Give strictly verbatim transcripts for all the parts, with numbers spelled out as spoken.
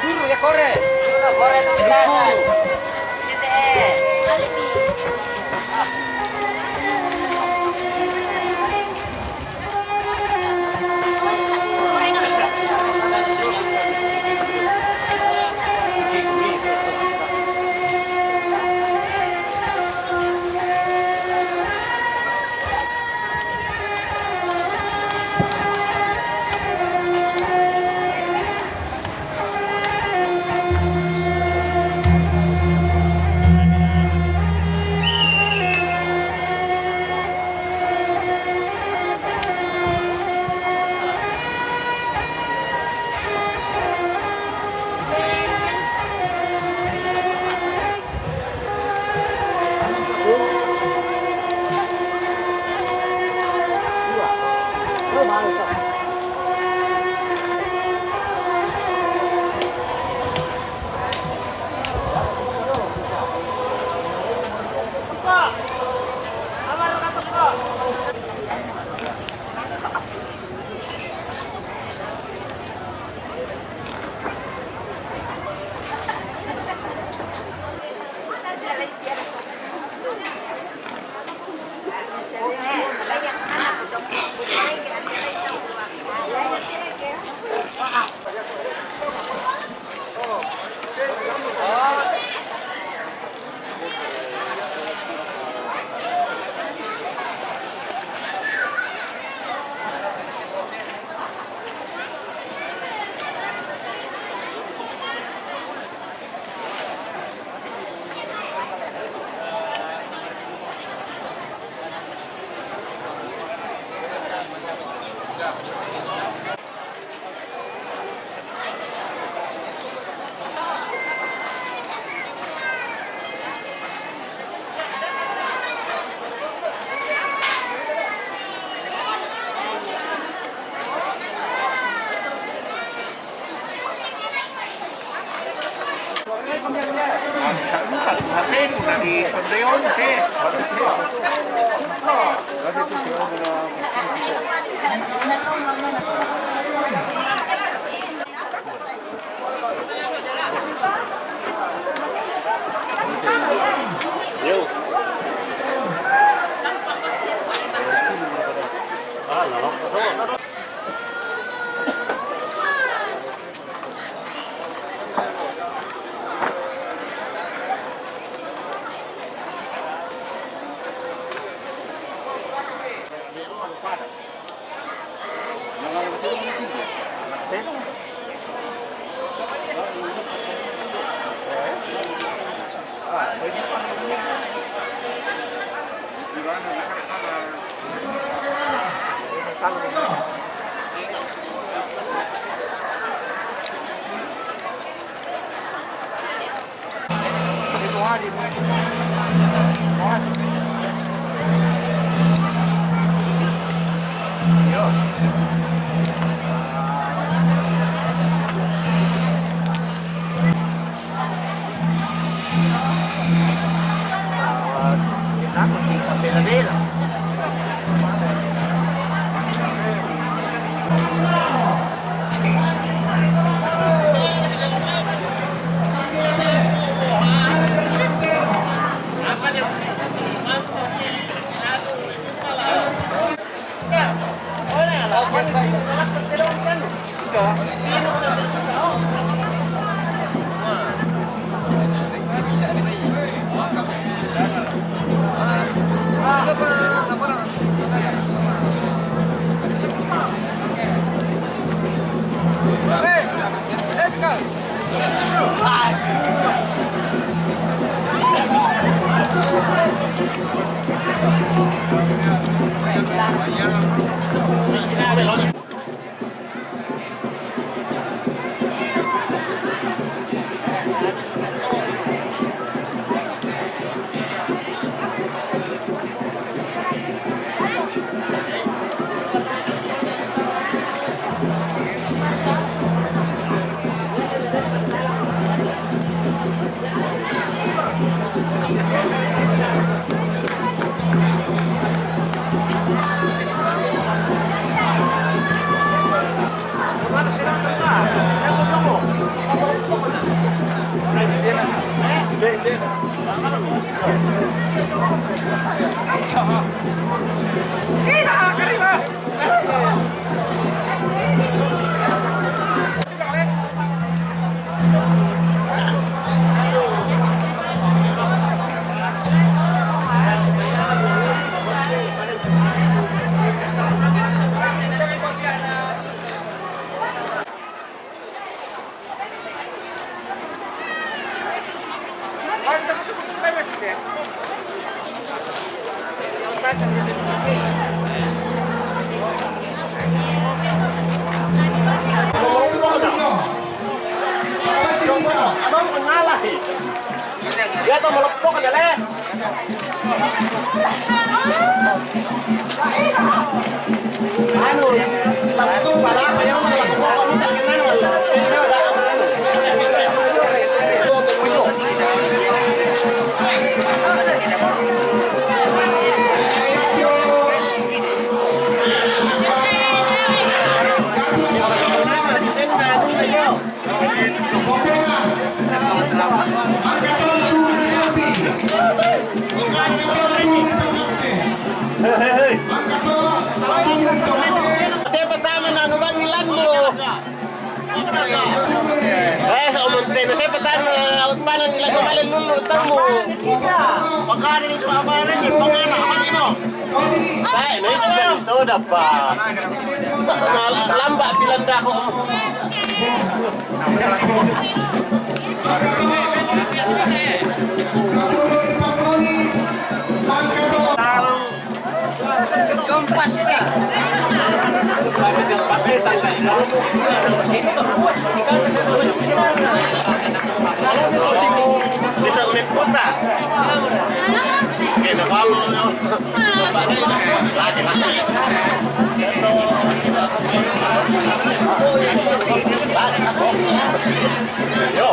Duru, ya corre. Corre, tu. Abang mengalah, eh. Dia tuh melepok aja, leh. Anu, itu pada apa ya, Mas? Pokoknya misalnya mana, Mas? Saya pertama nanu bang ilanmu. Eh, sa umantena saya pertama awat panan ilan kembali lulu tamu. Pagkana ni sa apa na ni pagkana mati mo. Ay, naisan to dapat. Lambak bilang dako. Kompas ka. Bisa ulit puta. Oke, na follow, no? Yo.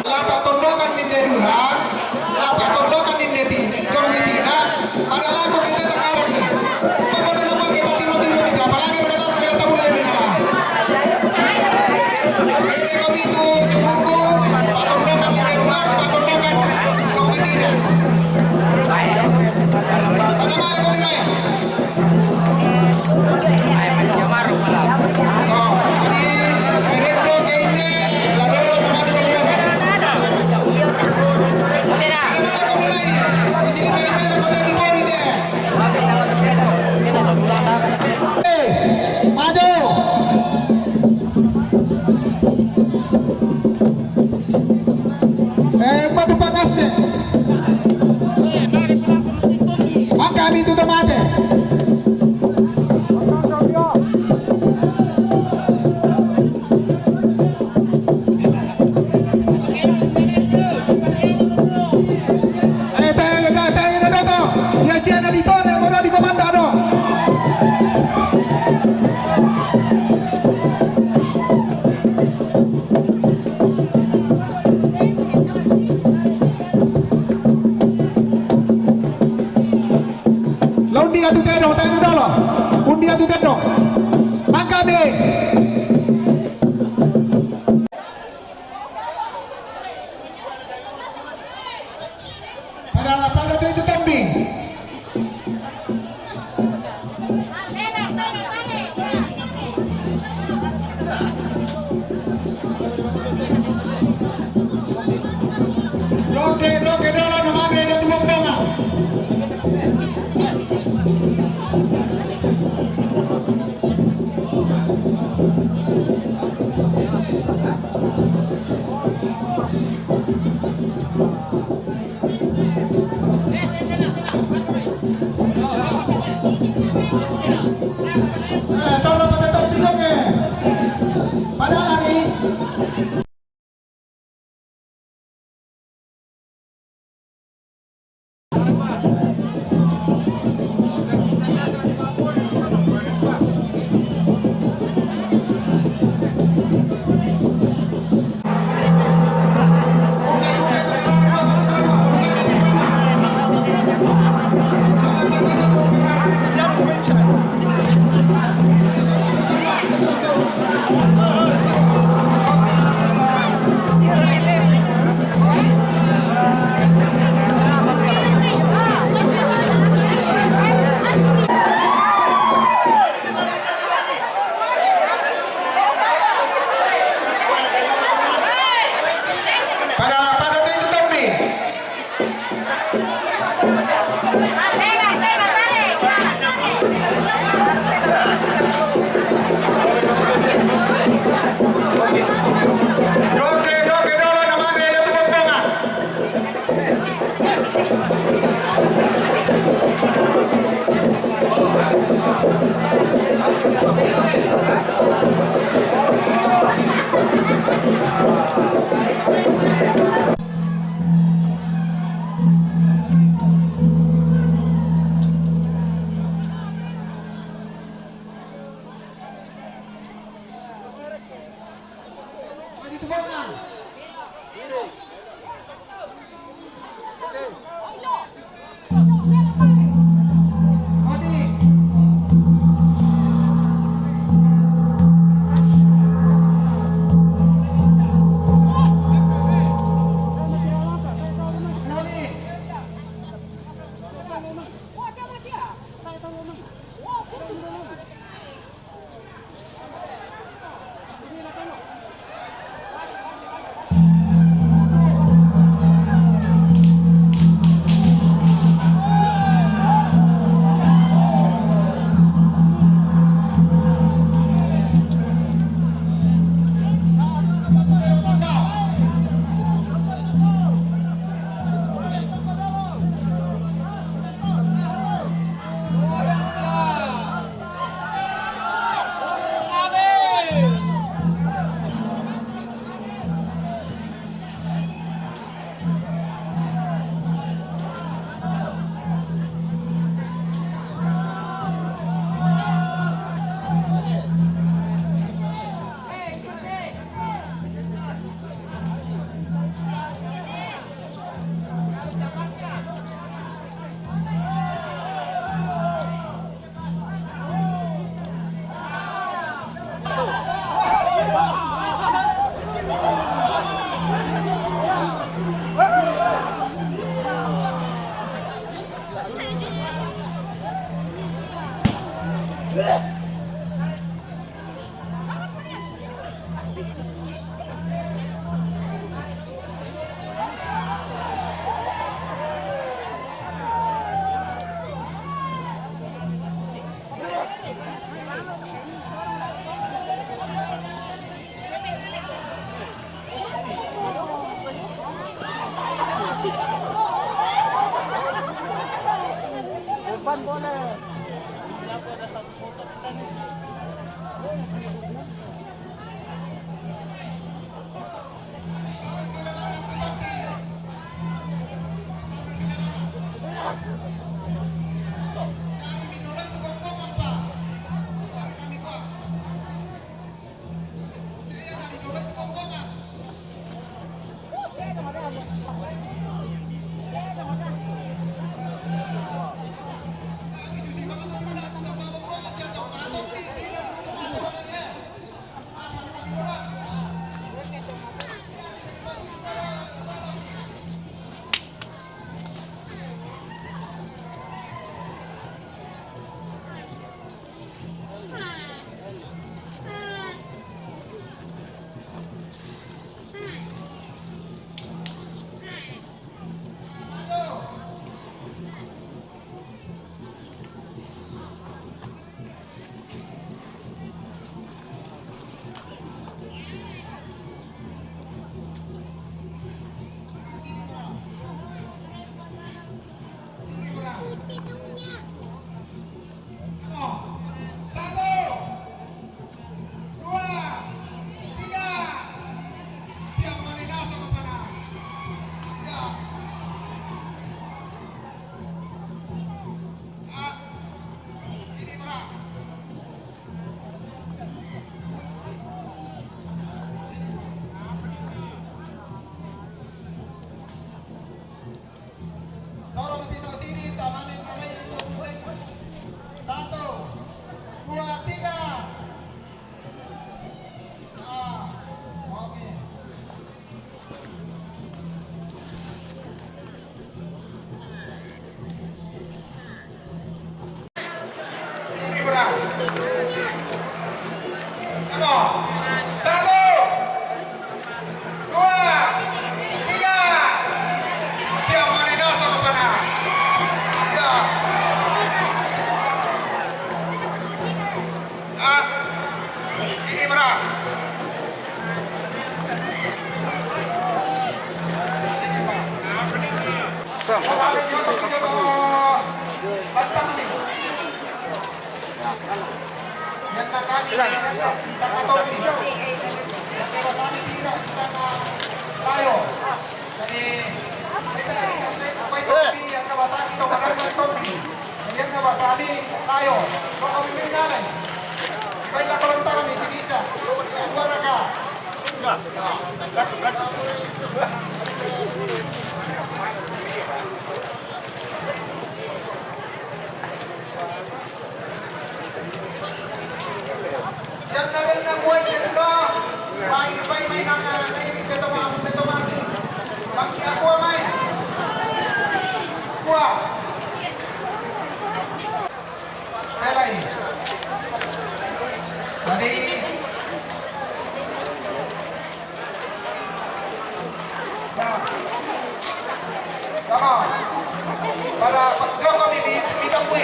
Lapa tondokan ninde dulang, lapa tondokan ninde ti, kong mitina, pada lako kita takarang ni. Pokoknya nama kita tiru-tiru kita, apalagi kita tahu kita tahu lebih nala. Ini kau itu subuhku, patondokan ninde dulang, patondokan kong mitina. Ada malam kau main. Maju. Eh, batu pangase. Angka mi tu tomate. Eh, tayang, tayang, tayang, tayang, tayang. Ya, si ada di tore, mau di komando, aduh. La undi atu tedong, tedong dolo. Undi atu tedong. Angka be. Pada, pada tu itu tambi. Doke, doke, dolo, no mame, Satu, dua, tiga. Tiap hari dasar kepala. Ya. Ah. Ini berat. Soro na pisau sini, tamanin, tamanin. Satu, dua, tiga. Ah, oke. Ini berang. Come on. Satu, dua, tiga. Dia mau di dasar mana? Ya. Ah. Ini berang. Kembali dia ke Bantang ni. Yang kami bisa katong ni. Yang kami tidak bisa ka layo. Jadi, kita, kita, kita, kita, yang kami bisa kita barangkali katong ni. Yang kami bisa ni layo. Kau kami minta ni. Baiklah, kalau tak kami bisa. Yang dua raka. Nah. Para pa-, Jokowi mi-, mi-, mitapui.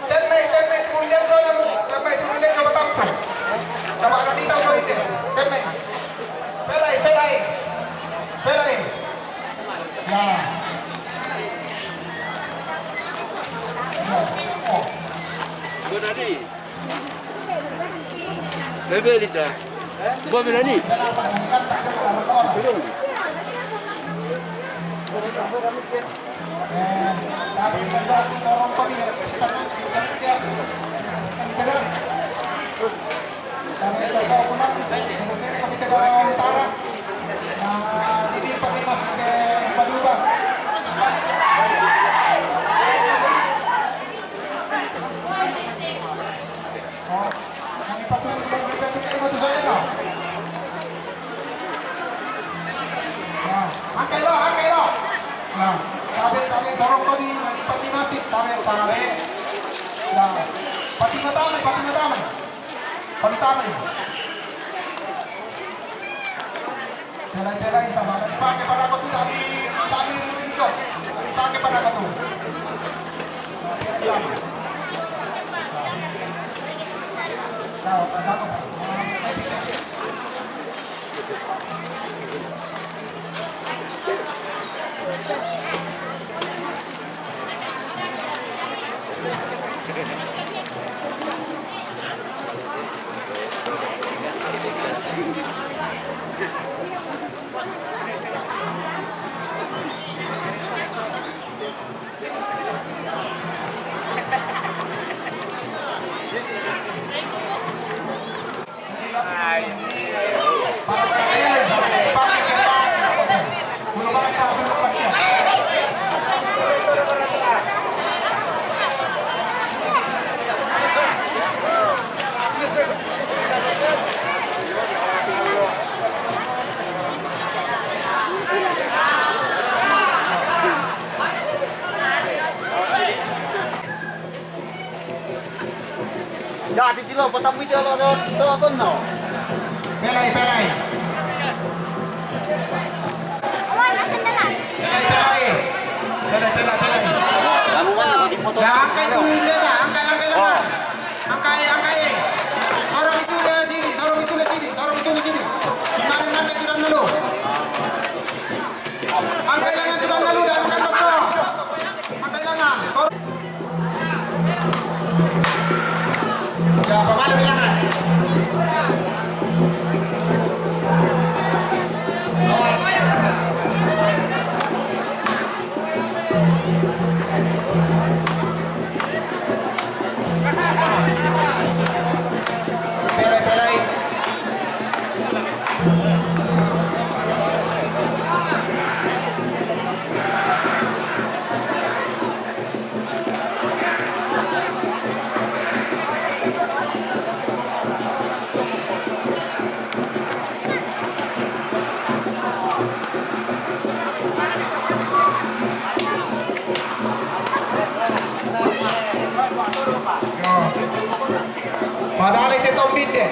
Temme, temme, tumulian ko na, temme, tumulian ko matapui. Sama na dito ko ini. Temme. Pelai, pelai. Pelai. Ya. Ya. Oh. Bebe lita. Bo Melani. Belum. Angkai lo, angkai lo. Nah, tabe, tabe, sorong ko di, di pati masih, tabe, tabe. Nah, pati matame, pati matame. Pati matame. Pelai-pelai sama. Dipakai pada aku tu tadi, tadi itu. Dipakai pada aku tu. Ya, titilo, patapui tilo, to, to, to, no. Pelai, pelai. Pelai, pelai. Pelai, pelai, pelai. Kamu mana di foto? Ya, angkai dulu, Indra, angkai, angkai, angkai. Oh. Angkai, angkai. Sorong isu dia sini, sorong isu dia sini, sorong isu dia sini. Di mana angkai itu dan dulu? Angkai lengan itu dan dulu, dan angkai bos doang. Angkai lengan. Sorong. Ya, apa mana bilangan? Awas. Pelai, pelai. Yo. Padahal itu tombit deh.